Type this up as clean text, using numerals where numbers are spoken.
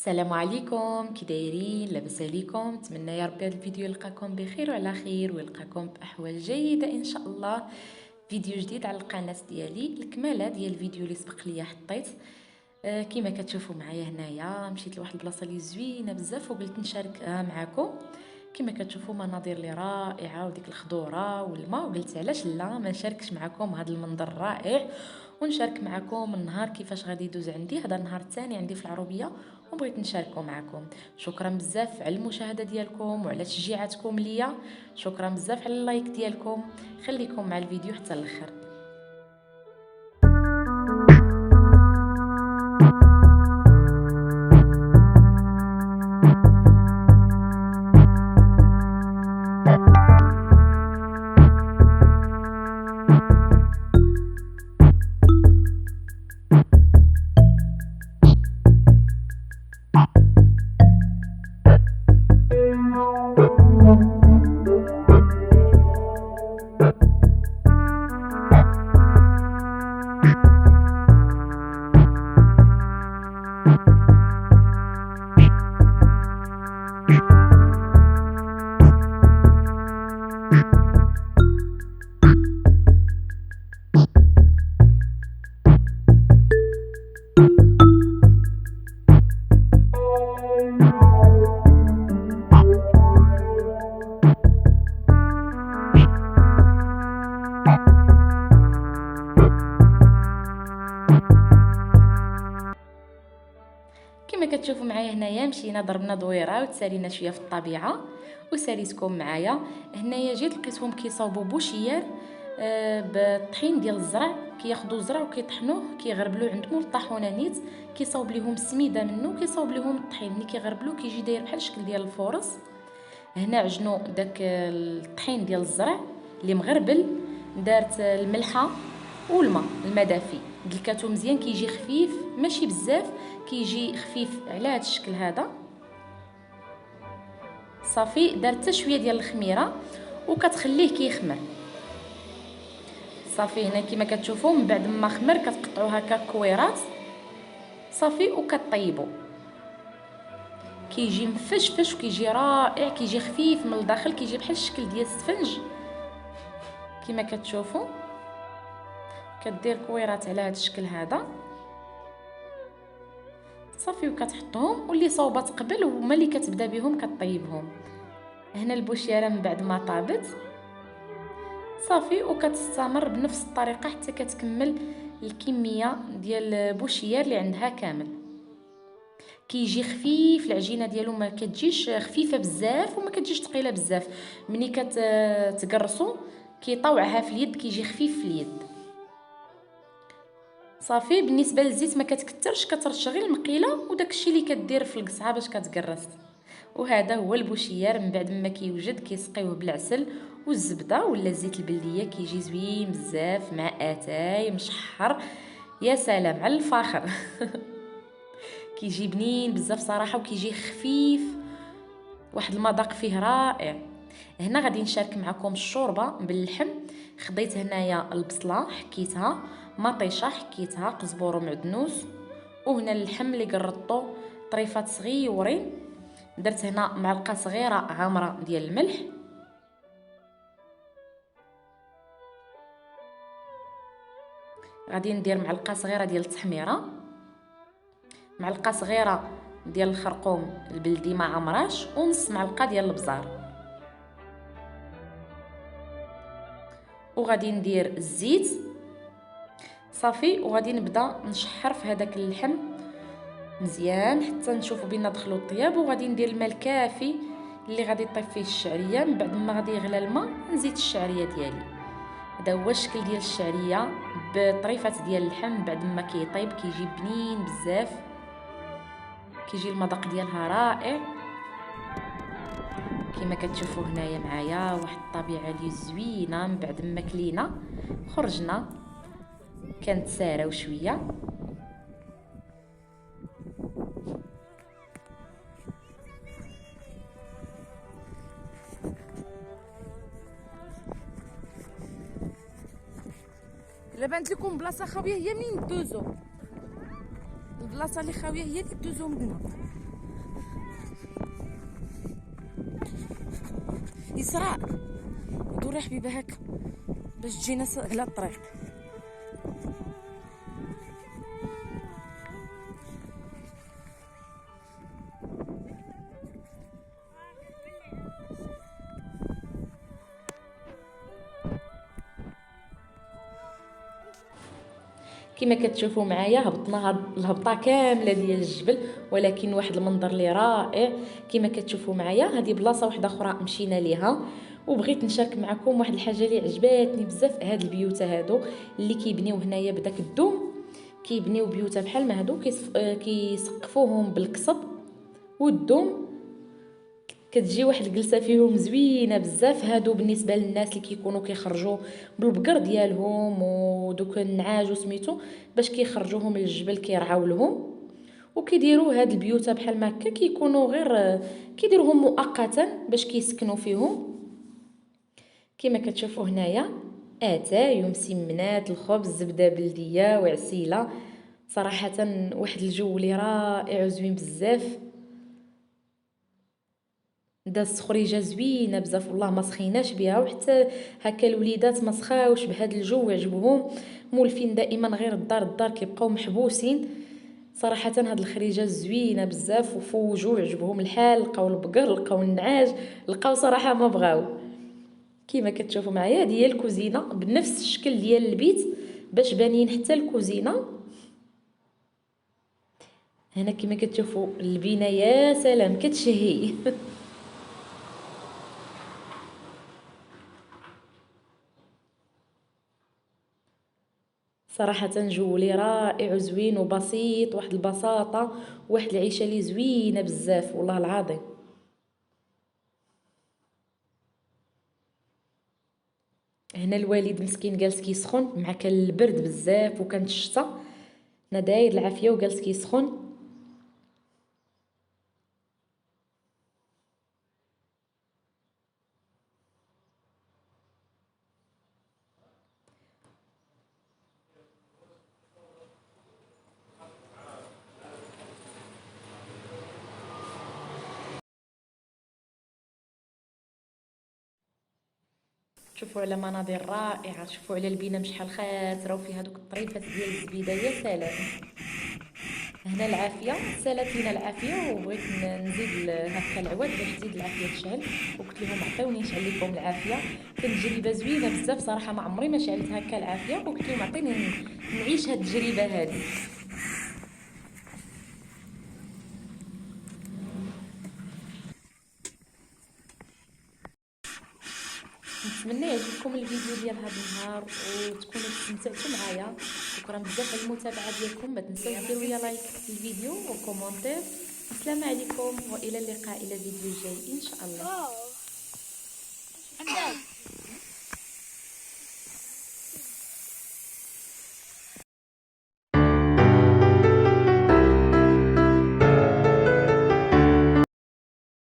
السلام عليكم، كي دايرين؟ لاباس عليكم؟ نتمنى يا ربي هذا الفيديو يلقاكم بخير وعلى خير ويلقاكم باحوال جيدة ان شاء الله. فيديو جديد على القناة ديالي، الكماله ديال الفيديو اللي سبق ليا حطيت. كما كتشوفوا معايا هنايا مشيت لواحد البلاصة اللي زوينة بزاف وقلت نشاركها معكم. كما كتشوفوا مناظر اللي رائعة وديك الخضوره والماء، وقلت علاش لا ما نشاركش معكم هذا المنظر الرائع ونشارك معكم النهار كيفاش غادي يدوز عندي. هذا النهار الثاني عندي في العروبية وبغيت نشاركه معكم. شكرا بزاف على المشاهدة ديالكم وعلى تشجيعاتكم ليا، شكرا بزاف على ال like ديالكم. خليكم مع الفيديو حتى الاخر. كما كتشوفوا معايا هنايا مشينا ضربنا دويره وتسالينا شوية في الطبيعة وساليتكم معايا. هنايا جيت لقيتهم كيصاوبوا بوشيار بالطحين ديال الزرع، كياخذوا الزرع وكيطحنوه كيغربلوه عند مول الطاحونه نيت، كيصاوب ليهم السميده منه كيصاوب ليهم الطحين. ملي كيغربلوه كيجي داير بحال الشكل ديال الفورص. هنا عجنوا داك الطحين ديال الزرع اللي مغربل، دارت الملحة والماء الماء دافي، دلكاتو مزيان كيجي خفيف ماشي بزاف، كيجي خفيف على هذا الشكل هذا. صافي دارت حتى شوية ديال الخميره وكتخليه كيخمر. صافي هنا كما كتشوفوا من بعد ما خمر كتقطعوه هكا كويرات صافي وكطيبو، كيجي مفشفش وكيجي رائع، كيجي خفيف من الداخل، كيجي بحال الشكل ديال السفنج كما كتشوفوا. كدير كويرات على هذا الشكل هذا صافي وكتحطهم، واللي صوبات قبل وما اللي كتبدا بهم كطيبهم. هنا البوشيره من بعد ما طابت صافي وكتستمر بنفس الطريقة حتى كتكمل الكمية ديال البوشيار اللي عندها كامل. كيجي خفيف العجينة ديالو، ما كتجيش خفيفة بزاف وما كتجيش ثقيلة بزاف. ملي كتقرصو كيطوعها في اليد، كيجي خفيف في اليد. صافي بالنسبة للزيت ما كتكثرش، كترش غير المقيله وداكشي اللي كدير في القصعه باش كتقرص. وهذا هو البوشيار من بعد ما كيوجد كيسقيوه بالعسل والزبده ولا الزيت البلدية، كيجي زوين بزاف مع اتاي مشحر، يا سلام على الفاخر. كيجي بنين بزاف صراحة وكيجي خفيف، واحد المذاق فيه رائع. هنا غادي نشارك معكم الشوربة باللحم. خديت هنايا البصله حكيتها، مطيشه حكيتها، قزبور ومعدنوس، وهنا اللحم اللي قرطو طريفات صغيورين. درت هنا معلقه صغيرة عامرة ديال الملح، غادي ندير معلقه صغيرة ديال التحميره، معلقه صغيرة ديال الخرقوم البلدي ما عمراش، ونص معلقه ديال البزار، وغادي ندير الزيت. صافي وغادي نبدا نشحر في هذاك اللحم مزيان حتى نشوفوا بينا دخلوا الطياب. وغادي ندير الماء الكافي اللي غادي طيب فيه الشعرية. من بعد ما غادي يغلى الماء نزيد الشعرية ديالي. هذا هو الشكل ديال الشعرية بطريفات ديال اللحم. بعد ما كيطيب كيجي بنين بزاف، كيجي المذاق ديالها رائع. كما كتشوفوا هنايا معايا واحد الطبيعة اللي زوينة. من بعد ما كلينا خرجنا كنتساراو شوية. الا بانت لكم بلاصة خاوية هي منين دوزو، البلاصة اللي خاوية هي اللي دوزو منها. اسراء دوري حبيبه هكا باش تجينا على الطريق. كما كتشوفوا معايا هبطنا هاد الهبطه كاملة ديال الجبل، ولكن واحد المنظر اللي رائع. كما كتشوفوا معايا هذه بلاصة واحدة اخرى مشينا ليها، وبغيت نشارك معكم واحد الحاجة اللي عجباتني بزاف. هاد البيوت هادو اللي كيبنيو هنايا بداك الدوم، كيبنيو بيوت بحال ما هادو، كيسقفوهم بالقصب والدوم، كتجي واحد الجلسة فيهم زوينة بزاف. هادو بالنسبة للناس اللي كيكونوا كيخرجوا بالبقر ديالهم ودوك النعاج وسميتو، باش كيخرجوهم للجبل كيرعاو لهم، وكيديروا هاد البيوت بحال ما هكا، كيكونوا غير كيديروهم مؤقتا باش كيسكنوا فيهم. كما كتشوفوا هنايا اتاي ومسمنات، الخبز، زبدة بلديه وعسيله. صراحة واحد الجو اللي رائع وزوين بزاف. داز خريجة زوينة بزاف والله، ما سخيناش بها، وحتى هكا الوليدات ما سخاوش بهذا الجو، عجبهم مولفين دائما غير الدار الدار كيبقاو محبوسين. صراحة هاد الخريجه زوينة بزاف وفوجوا، عجبهم الحال، لقاو البقر، لقاو النعاج، لقاو صراحة ما بغاو. كما كتشوفوا معايا هذه هي الكوزينة بنفس الشكل ديال البيت باش بانين حتى الكوزينة. هنا كما كتشوفوا البينة يا سلام كتشهي. صراحة جولي رائع وزوين وبسيط، واحد البساطة واحد العيشة اللي زوينة بزاف والله العظيم. هنا الوالد مسكين جالس كيسخن مع كان البرد بزاف وكانت الشتا، هنا داير العافية وجالس كيسخن. شوفوا على مناظر رائعة، شوفوا على البينة مشحال خاسرة وفيها دوك الطريفات ديال الزبيده يا سلام. هنا العافية سالت لينا العافية، وبغيت نزيد هكا العواد باش تزيد العافية تشعل، وقلت لهم عطيوني نشعل لكم العافية. كانت تجربه زوينة بزاف صراحة، ما عمري ما شعلت هكا العافية، وقلت لهم عطيني نعيش هاد التجربة هذه. نتمنى يعجبكم الفيديو ديال هذا النهار وتكونوا استمتعتوا معايا. شكرا بزاف على المتابعة ديالكم، ما تنساوش ديروا لي like للفيديو و commentaire. السلام عليكم والى اللقاء الى فيديو جاي ان شاء الله.